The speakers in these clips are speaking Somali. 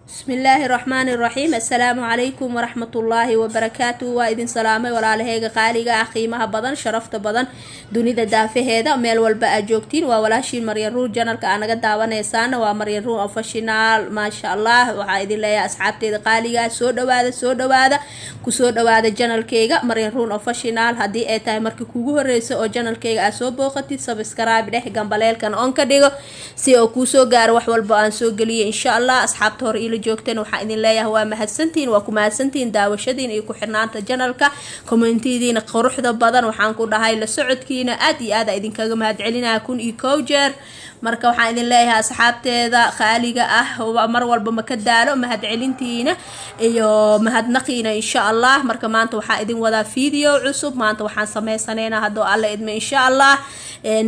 Bismillaahi raxmaani raxiim. Assalaamu calaykum waraxmatullaahi wabarakaatu. Waa idin salaamay, walaalaheyga qaaliga ah, qiimaha badan, sharafta badan, dunida daafaheeda meel walba aad joogtiin. Waa walaashiin Maryan Ruun. Channelka aa naga daawaneysaana waa Maryan Ruun Official. Maasha Allah, waxaa idin leeyahay, asxaabteeda qaaliga ah, soo dhawaada, soo dhawaada, kusoo dhawaada channelkeyga Maryan Ruun Official. Haddii ay tahay markii kugu horeysa oo channelkeyga aad soo booqatid, subscribe dheh, gambaleelkan on ka dhigo si oo kuusoo gaaro wax walba aan soo geliyay, insha Allah. Asxaabta hore iila joogteen, waxaa idin leeyahay waa mahadsantihiin, waa ku mahadsantihiin daawashadiin iyo ku-xirnaanta channelka, commentiyadiina quruxda badan. Waxaan ku dhahay la socodkiina aad iyo aad idinkaga mahad celinaya 1001 jeer. Marka waxaan idin leeyahay, asxaabteeda qaaliga ah, mar walba maka daalo mahadcelintiina iyo mahadnaqiina, insha Allah. Marka maanta waxaa idin wadaa video cusub. Maanta waxaan sameysanaynaa, haddoo Alla idmo, insha Allah,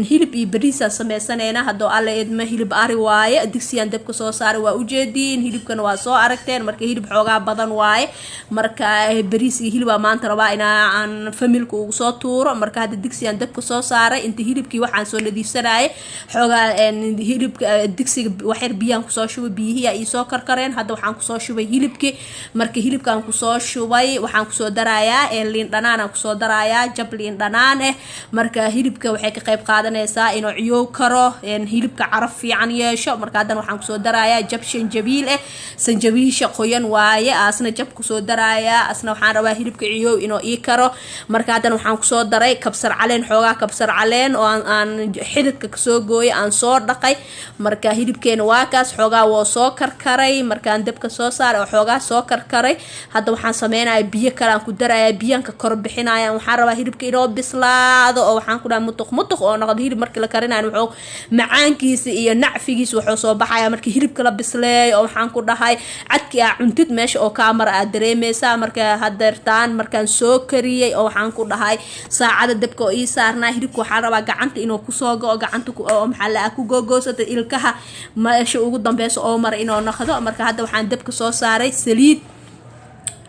hilib iyo bariisaan sameysanaynaa, haddoo Alla idmo. Hilib ari waaye, digsiyaan dabka soo saaray, waa ujeediin, hilibkana waa soo aragteen. Marka hilib xoogaa badan waaye. Marka bariis iyo hilibaa maanta rabaa inaa aan familyka ugu soo tuuro. Marka hadda digsiyaan dabka soo saaray. Inta hilibkii waxaan soo nadiifsanayay xoogaa, hilibka digsiga waxyar biyaan kusoo shubay, biyihii ay soo karkareen. Hadda waxaan kusoo shubay hilibkii. Marka hilibkaan kusoo shubay, waxaan kusoo darayaa liin dhanaan, aan kusoo darayaa jab liin dhanaan eh. Marka hilibka waxay ka qayb qaadanaysaa inuu ciyoow karo, hilibka caraf fiican yeesho. Marka haddana waxaan kusoo darayaa jab sanjabiil eh, sanjabiisha qoyan waaye, asna jab kusoo darayaa. Asna waxaan rabaa hilibka ciyoow inuu ii karo. Marka haddana waxaan kusoo daray kabsar caleen, xoogaa kabsar caleen oo aan xididka kasoo gooyay, aan soo dhaqay. Marka hilibkeena waa kaas, xoogaa woo soo karkaray. Markaan dabka soo saaray oo xoogaa soo karkaray, hadda waxaan sameynaya biyo kale aan ku daraya, biyaanka kor bixinaya. Waxaan rabaa hilibka inoo bislaado oo waxaan ku dhahay mutuq mutuq oo noqdo. Hilib markii la karinayo, wuxuu macaankiisa iyo nacfigiisa wuxuu soo baxaya markii hilibka la bisleeyo, oo waxaan ku dhahay cadkii aa cuntid meesha oo kaamara aad dareemeysaa. Marka hadeertaan markaan soo kariyey oo waxaan ku dhahay saacada dabka oo ii saarnaa, hilibka waxaa rabaa gacanta inuu kusoo go-o, gacanta oo maxaa la ku gogoosata, ilkaha meesha ugu dambeysa oo mara inuu noqdo. Marka hadda waxaan dabka soo saaray saliid,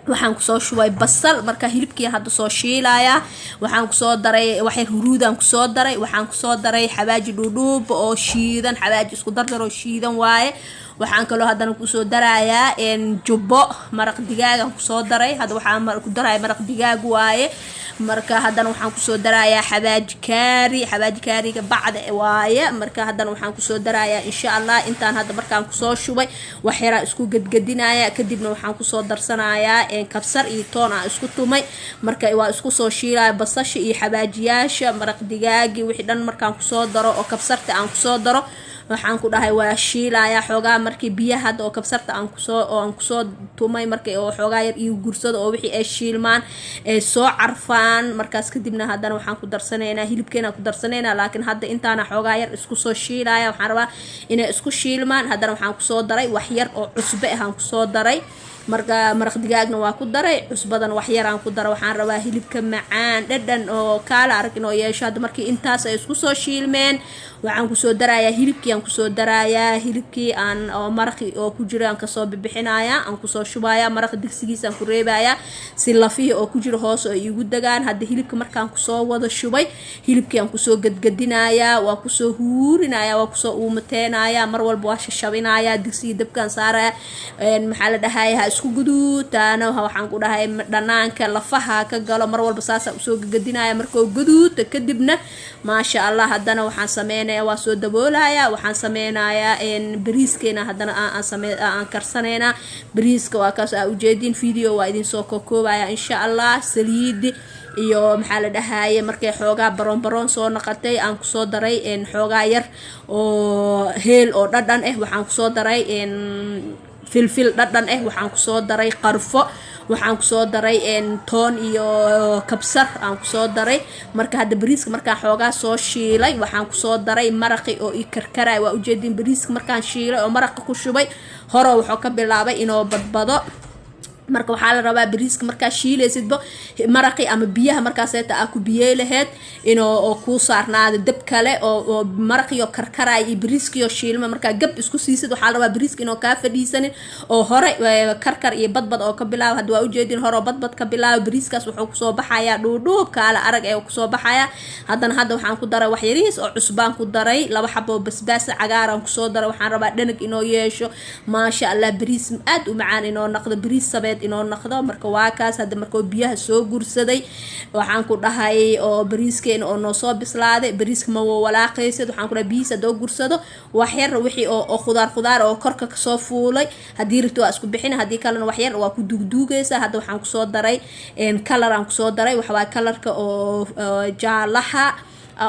waxaan kusoo shubay basal. Marka hilibkii hadda soo shiilayaa, waxaan kusoo daray waxyar huruudaan kusoo daray, waxaan kusoo daray xawaaji dhuudhuub oo shiidan, xawaaji isku dardar oo shiidan waaye. Waxaan kaloo haddana kusoo darayaa jubbo maraq digaagan kusoo daray. Hadda waxaan ku daraya maraq digaag waaye. Marka haddana waxaan kusoo darayaa xawaaji kaari, xawaaji kaariga bacda waaye. Marka haddana waxaan kusoo darayaa, insha Allah, intaan hadda markaan kusoo shubay, waxyaraa isku gedgedinaya. Kadibna waxaan kusoo darsanayaa kabsar iyo toon aan isku tumay. Marka waa isku soo shiilaya basasha iyo xawaajiyaasha, maraq digaagi, wixii dhan. Markaan kusoo daro oo kabsarta aan kusoo daro, waxaan ku dhahay waa shiilaya xoogaa. Markii biyaha hadda oo kabsarta aan kusoo oo aan kusoo tumay, markii oo xoogaa yar iyo gursado oo wixii ay shiilmaan, ay soo carfaan, markaas kadibna haddana waxaan ku darsanaynaa hilibkeena ku darsanaynaa. Laakiin hadda intaana xoogaa yar isku soo shiilaya, waxaan rabaa inay isku shiilmaan. Haddana waxaan kusoo daray wax yar oo cusbe ah aan kusoo daray. Marka maraq digaagna waa ku daray, cusbadan wax yaraan ku dara. Waxaan rabaa hilibka macaan, dhadhan oo kaala arag inoo yeesho. Hadda markii intaas ay isku soo shiilmeen, waxaan kusoo darayaa hilibkii, aan kusoo darayaa hilibkii aan oo maraqi oo ku jiro aan kasoo bixinaya, aan kusoo shubaya. Maraqa digsigiisa aan ku reebaya si lafihii oo ku jiro hoos oo iigu degaan. Hadda hilibka markaan kusoo wada shubay, hilibkii aan kusoo gadgadinayaa, waa kusoo huurinaya, waa kusoo uumateenaya. Mar walba waa shashabinaya, digsigii dabkaan saaraya. Maxaa la dhahaya, ha isku guduutaana, waxaan ku dhahay dhanaanka lafaha ka galo. Mar walba saasaa usoo gagadinaya. Markoo guduuta kadibna, maasha Allah, haddana waxaan sameynaya waa soo daboolaya. Waxaan sameynayaa bariiskeena, haddana aan karsaneynaa bariiska. Waa kaas aa ujeedin, video waa idin soo kokoobaya, insha Allah. Saliidi iyo maxaa la dhahaye, markay xoogaa baroon baroon soo noqotay, aan kusoo daray xoogaa yar oo heel oo dhadhan ah, waxaan kusoo daray filfil dhadhan ah, waxaan kusoo daray qarfo, waxaan kusoo daray toon iyo kabsar aan kusoo daray. Marka hadda bariiska markaan xoogaa soo shiilay, waxaan kusoo daray maraqi oo ii karkaray. Waa ujeedin, bariiska markaan shiilay oo maraqa ku shubay, hore wuxuu ka bilaabay inuu badbado. Marka waxaa la rabaa bariiska markaa shiilaysidba maraqi ama biyaha markaaseeta aa ku biyey laheyd inuu kuu saarnaado dab kale oo maraqiyo karkaraya iyo bariiskiyo shiilma. Markaa gab isku siisid, waxaa la rabaa bariiska inuu kaa fadhiisanin oo hore karkar iyo badbad oo ka bilaabo. Hadda waa ujeedin, hore oo badbad ka bilaabo, bariiskaas wuxuu kusoo baxayaa dhuudhuub kaala arag ee kusoo baxaya. Haddana hadda waxaan ku daray wax yariis oo cusbaan ku daray, 2 xabo oo basbaas cagaaraan kusoo daray. Waxaan rabaa dhanag inoo yeesho, maasha Allah, bariis aad u macaan inoo noqdo, bariis sabeed inoo noqdo. Marka waa kaas. Hadda markuu biyaha soo gursaday, waxaan ku dhahay oo bariiskeena oo noo soo bislaaday, bariiska ma walaaqaysid. Waxaan ku dhahay biyihiis hadoo gursado wax yar, wixii oo khudaar khudaar oo korka kasoo fuulay, haddii rabto waa isku bixin, haddii kalena wax yar waa ku duugduugaysa. Hadda waxaan kusoo daray color aan kusoo daray, waxawaa colorka oo jaalaha,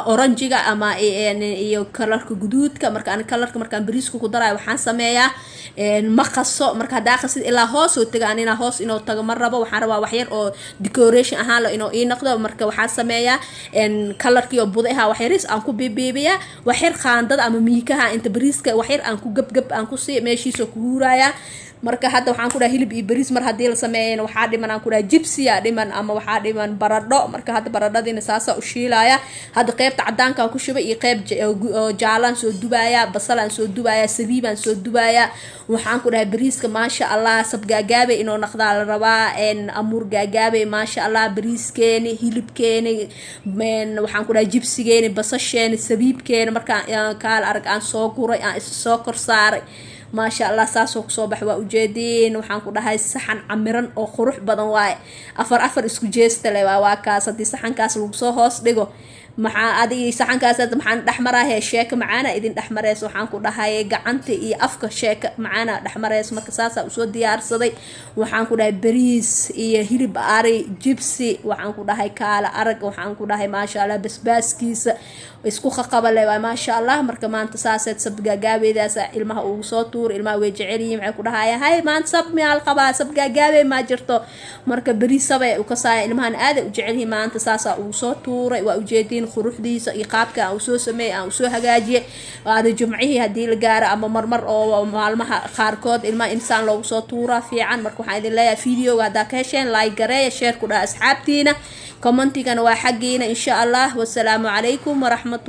oranjiga ama iyo colorka guduudka. Marka ani colorka markaan bariiska ku darayo waxaan sameeyaa ma qaso. Marka haddaa qasid ilaa hoos oo taga, anina hoos inuu tago ma rabo. Waxaan rabaa wax yar oo decoration ahaan lo inuu ii noqdo. Marka waxaan sameeyaa colorkii oo budaha wax yariis aan ku biibiibiyaa, wax yar qaandada ama miikaha inta bariiska wax yar aan ku gabgab aan ku sii meeshiisoo ku huurayaa. Marka hadda waxaan ku dhahay hilib iyo bariis mar haddii la sameeyana, waxaa dhiman aan ku dhahay jibsiya dhiman ama waxaa dhiman baradho. Marka hadda baradhadiina saasaa u shiilaya. Hadda qeybta cadaankaan ku shubay iyo qeyb jaalaan soo dubaaya, basalaan soo dubaaya, sabiibaan soo dubaaya. Waxaan ku dhahay bariiska maasha Allah sab gaagaabay inuu noqdaa la rabaa, amuur gaagaabay, maasha Allah. Bariiskeeni, hilibkeeni, waxaan ku dhahay jibsigeeni, basasheeni, sabiibkeeni, markaan kaal arag aan soo guray, aan is soo kor saaray, maasha Allah, saasoo kusoo bax. Waa ujeediin, waxaan ku dhahay saxan camiran oo qurux badan waaye, afar afar isku jeesta le. Waa kaas. Haddii saxankaas lagu soo hoos dhigo, maxaa adig saxankaas maxaan dhexmaraahe? Sheeka macaana idin dhexmareysa. Waxaan ku dhahay gacanta iyo afka sheeka macaana dhexmareysa. Marka saasaa usoo diyaarsaday. Waxaan ku dhahay bariis iyo hilib ari, jibsi, waxaan ku dhahay kaala arag. Waxaan ku dhahay maasha Allah, basbaaskiisa isku qaqabale waa maasha Allah. Marka maanta saaseed sab gaagaabeedaas ilmaha ugu soo tuur. Ilmaha way jecel yihiin, waxay ku dhahaya hay maanta sab miyaal qabaa, sab gaagaabey maa jirto. Marka bariis sabay u kasaaya, ilmahan aaday u jecel yihiin. Maanta saasaa ugu soo tuuray. Waa ujeediin quruxdiisa iyo qaabka aan usoo sameeyey, aan usoo hagaajiyey. Aada jumcihii haddii la gaaro ama marmar oo maalmaha qaarkood ilmaha insaan loogu soo tuuraa fiican. Marka waxaan idin leeyahay videoga haddaa ka hesheen, like gareeya, share ku dhaha asxaabtiina, commentigana waa xaggiina, insha Allah. Wasalaamu calaykum waraxmatu